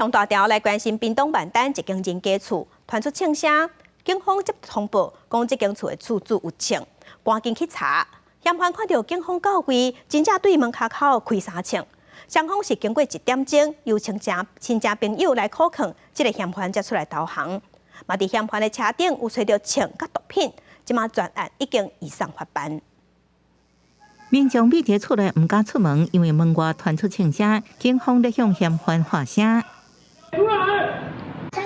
從大條來關心屏東萬丹一間人家厝傳出槍聲，警方接通報，講這間厝的厝主有槍，趕緊去查。嫌犯看著警方到位，真正對門跤口開三槍。雙方是經過一點鐘，由親戚親戚朋友來苦勸，這个嫌犯才出來投降。嘛，佇嫌犯的車頂有揣著槍佮毒品，這馬全案已經移送法辦。民眾覕佇厝內毋敢出門，因為門外傳出槍聲，警方咧向嫌犯發聲。香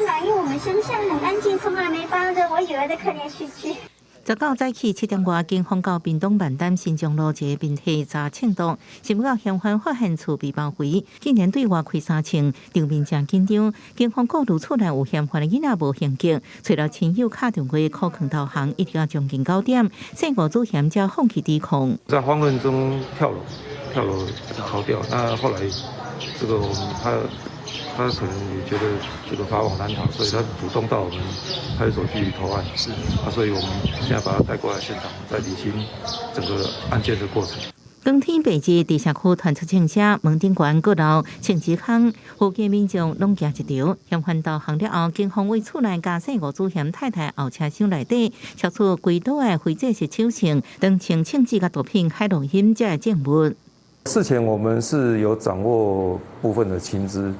港，因為我們鄉下很安靜，從來沒發生。我以為在看連續劇。19早起7點外，警方到屏東萬丹新莊路一個民宅查槍毒，想欲到嫌犯發現厝被包圍，竟然對外開三槍，場面誠緊張。警方顧慮厝內有嫌犯的囡仔無行徑，揣著親友敲電話苦勸投降，一直到將近9點，姓吳祖賢才放棄抵抗。在慌亂中跳樓，跳樓逃掉。那後來，這個他可能也覺得這個法網難逃，所以他主動到我們派出所去投案。是啊，所以我們現在把他帶過來現場，再理清整個案件的過程。當天白日，佇社區傳出槍聲，門頂懸閣樓槍支空，附近民眾攏驚一場。嫌犯投降了後，警方為厝內佮姓吳祖賢太太後車廂內底，搜出幾刀的非正式手槍、長槍、槍支佮毒品、海洛因這證物。事前我們是有掌握部分的情資。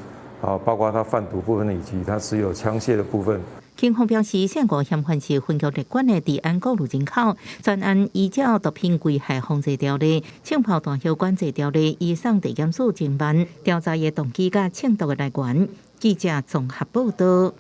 啊，包括他販毒部分以及他持有槍械的部分。警方表示，姓吳嫌犯是分局列管的治安顧慮人口，專案依照毒品危害防治條例、槍炮彈藥管制條例，移送地檢署偵辦調查伊的動機佮槍毒的來源。記者綜合報道。